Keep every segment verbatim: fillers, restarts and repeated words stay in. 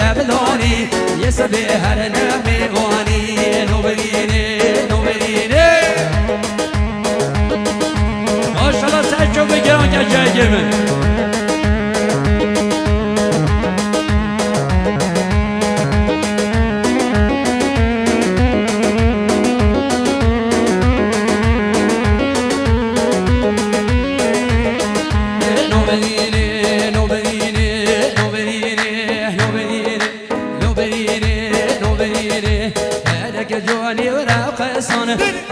Evlanî, yê sebê her ne mêvanî, no birînê, no birînê. Maşallah, ser çok bir gel gel gel gel. No birînê, no birînê, no birînê, no birînê. Nobirînê, nobirînê, kerek conî were qesan,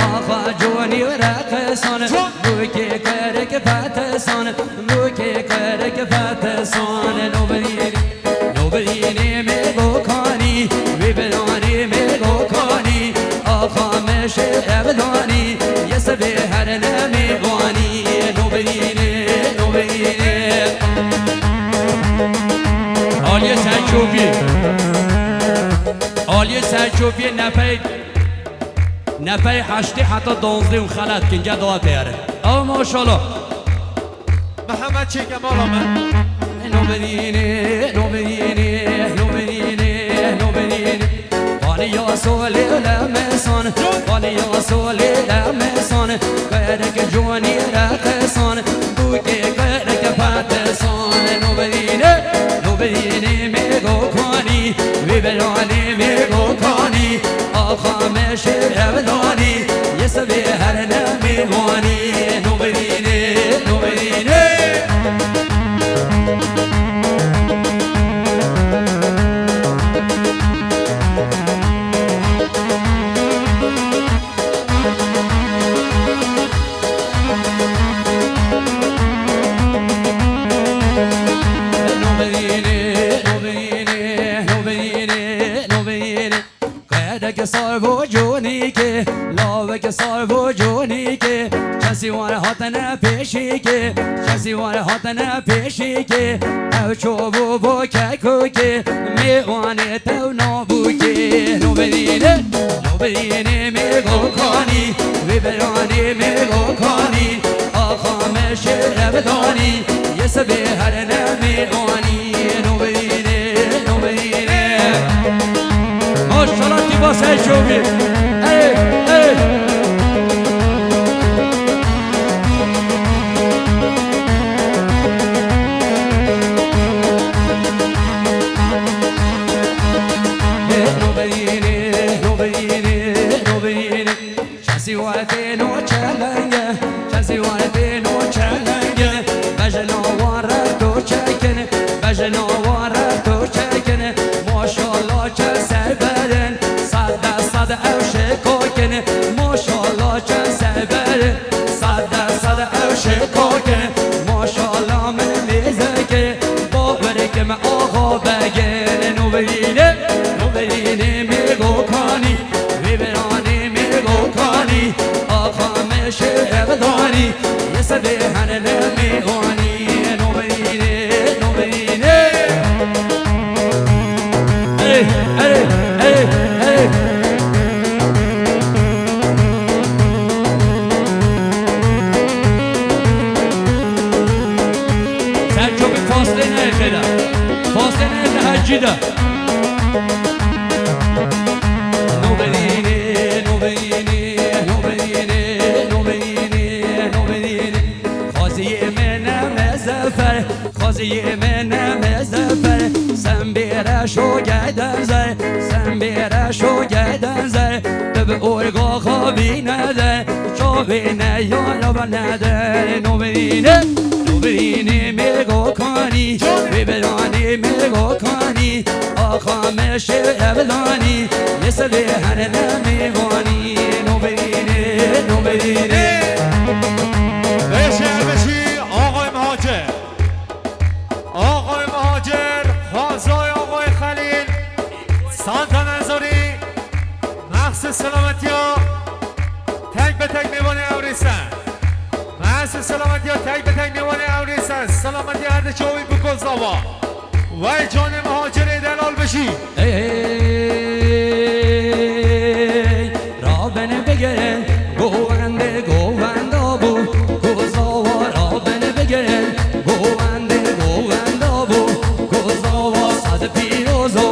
axa conî were qesan, bûkê kerek fetesan, bûkê kerek fetesan. Nobirînê, nobirînê me gokanî, wê biranê me gokanî, axa me şê evlanî, yê sebê her ne mêvanî. Nobirînê, nobirînê. Aliyê Selçukî. Aliyê Selçukî nefey, nefey heştê heta danzdê û xelet kin, gel dawa teyare. Ew maşallah. Mihemed çêke mala me. No birînê, no birînê, no birînê, no birînê. Qaliya solê lemesan, qaliya solê lemesan, kerek conî reqesan, bûkê kerek fetesan. Nobirînê, nobirînê me gokanî, wê belanê me gokanî, axa me şê evlanî, yê sebê her ne mêvanî. Nobirînê, nobirînê. Kerek sarvo conîkê, lawek sarvo conîkê, çesî wan hatine pêşîkê, çesî wan hatine pêşîkê, ew çovû bo kekokê, mêwanê tew nabûkê. Nobirînê, nobirînê me gokanî, wê beranê me gokanî, axa me şê evdanî, yê sebê her ne mêwanî. Nobirînê, nobirînê. Maşallah, Tîba Selçoğlu. Ey, ey. Nobirînê, nobirînê, nobirînê. Çesî ware têno çelenge, çesî ware têno çelenge. Bejna wan rexto çekin, bejna wan rexto çekin. Maşallah çe serberin, sade sade ew şikokin. Maşallah çe serberin, sade sade ew şikokin. Maşallah min mêzeke, bawereke me axa begin. Nobirînê, nobirînê me gokanî. Wê beranê me gokanî, axa me şê evdanî, yê sebê her ne mêwanî. Nobirînê, nobirînê. Erê, erê, erê, erê. Sen çok bir postê neyê xêda. Postê neyê hecî de. Nobirînê, nobirînê, nobirînê, nobirînê, nobirînê. Xweziyê min e me zefer, xweziyê min e me zefer. Sembê reşo geden zer, sembê reşo geden zer. Tu bi orga xwe bîne de, çavê ne yara bane de. Nobirînê, nobirînê me gokanî, wê beranê me gokanî. Axa me şê evdanî, yê sebê her ne mêvanî. Nobirînê, nobirînê. Beşe beşî, axay Muhacir. Axay Muhacir, xwezay axay Xelîl. Santa Nezorî. Mexsus selametiya tek be tek mêvanê ewrê se. Mexsus selametiya tek be tek mêvanê ewrê se. Selametiya her de çawî biko zava. Wey canê Muhacirê delal bijî. Ey, rabin bigirin, govendê govenda bû. Ku zawa rabin bigirin, govendê govenda bû. Ku zawa sed pîroz o,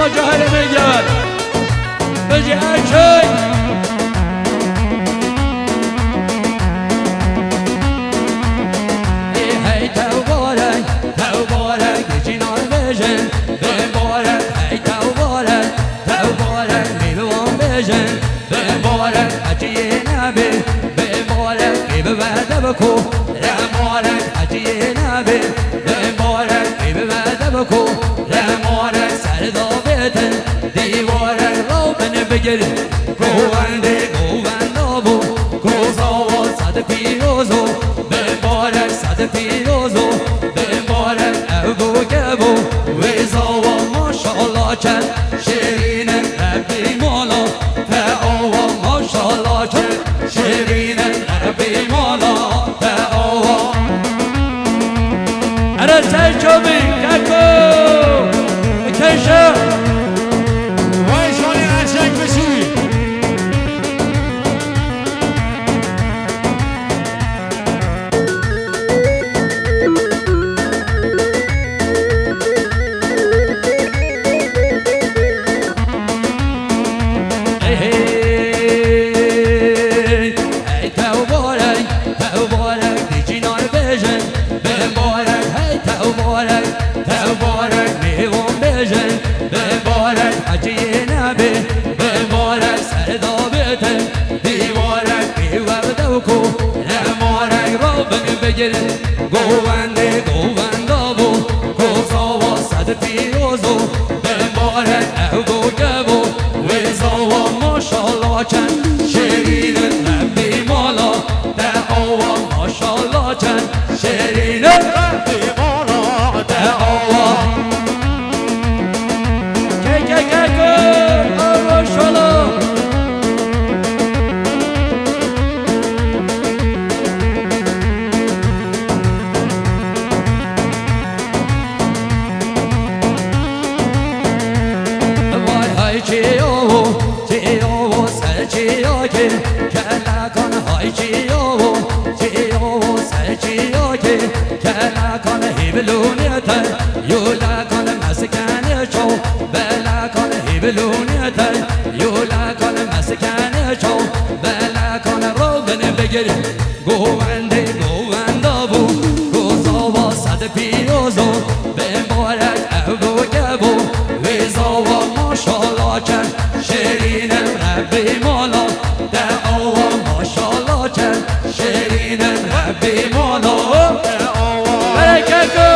Cahil Medyar. Bejî Erçay. Ê hey tewbarek, tewbarek, cînar bêjin. Bêbarek, hey tewbarek, tewbarek, mêvan bêjin. Bêbarek, heciyê nebê. Bêbarek, ê bi werde biko. Remarek, heciyê nebê. Bêbarek, ê bi werde biko. Remarek, ser da bêtin. Dîwarek, raw bin bigir. Govendê, govenda bo. Gozawa, sed pîroz o. Bêbarek, sed pîroz o. Bêbarek, ew goge bo. Wê zawa, maşallah çend. Şêrîn e, Rebbî mala. Te awa, maşallah çend. Şêrîn e, Rebbî mala. Te awa. Ere ser çavî, keko. Keşe. Vay şanê Erçek Beşî. Hey, hey, hey, tewbarek, tewbarek, dî cînar bêjin. Bêbarek, hey, tewbarek, tewbarek, mêvan bêjin. Bêbarek, heciyê nebê. Bêbarek, ser da bêtin. Dîwarek, ê werde biko. Remarek, raw bin bigir. Govendê, govenda bo. Gozawa, sed pîroz o. Bêbarek, ew goge bo. Wê zawa, maşallah çend. Şêrîn e, Rebbî mala. Te awa, maşallah çend. Şêrîn e, Rebbî mala. Te awa. Ke, ke, ke, ke. Awa, maşallah. Vay hay çiyo, çiyo ser çiyakê, kelekan hay çiyo, çiyo ser çiyakê, kelekan hîvlûnê te, yûlekan meskenê çaw, belekan hîvlûnê te, yûlekan meskenê çaw, belekan raw bin bigir. Govendê govenda bû, gozawa sed pîroz o, bêbarek ew goge bû, wê zawa maşallah çend şêrîn e Rebbî mala, te awa maşallah çend şêrîn e Rebbî mala, te awa. Bereket o.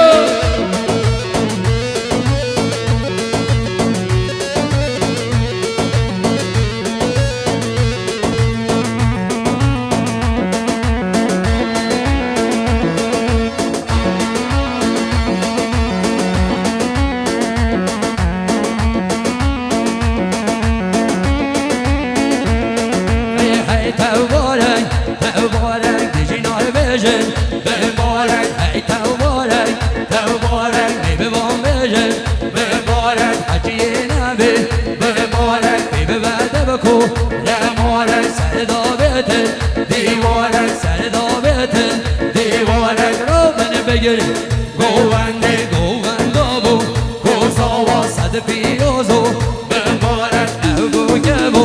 Hey, hey, tewbarek, tewbarek, dijî nar bêjin. Bêbarek, hey, tewbarek, tewbarek, nê bi van bêjin. Bêbarek, heciyê nebê. Bêbarek, pê bi werde biko. Remarek, ser da bêtin. Dîwarek, ser da bêtin. Dîwarek, raw bin bigir. Govendê govenda bû. Gozawa sed pîroz o. Bêbarek ew goge bû,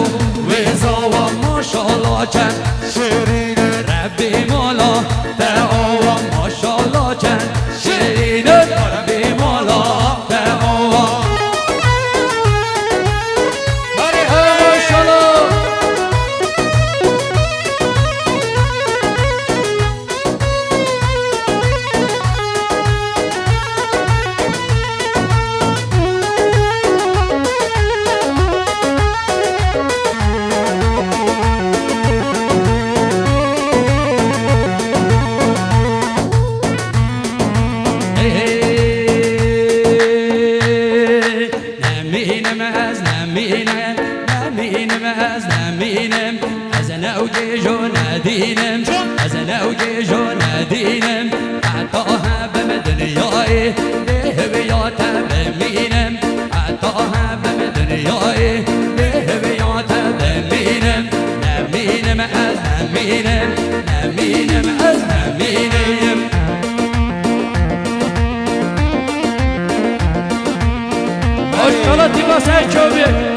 wê zawa maşallah çend şêrîn e Rebbî mala, te awa maşallah çend şêrîn e Rebbî mala, te awa. Hadi he maşallah. Nemînim ez, nemînim, nemînim ez, nemînim. Ez newgêjo nedînim, ez newgêjo nedînim. Heta hebim dinyayê, bê hêviya te bimînim. Heta hebim dinyayê, bê hêviya te bimînim. Nemînim ez, nemînim, nemînim ez, nemînim. Hoş Xelatî Masayê Çobî.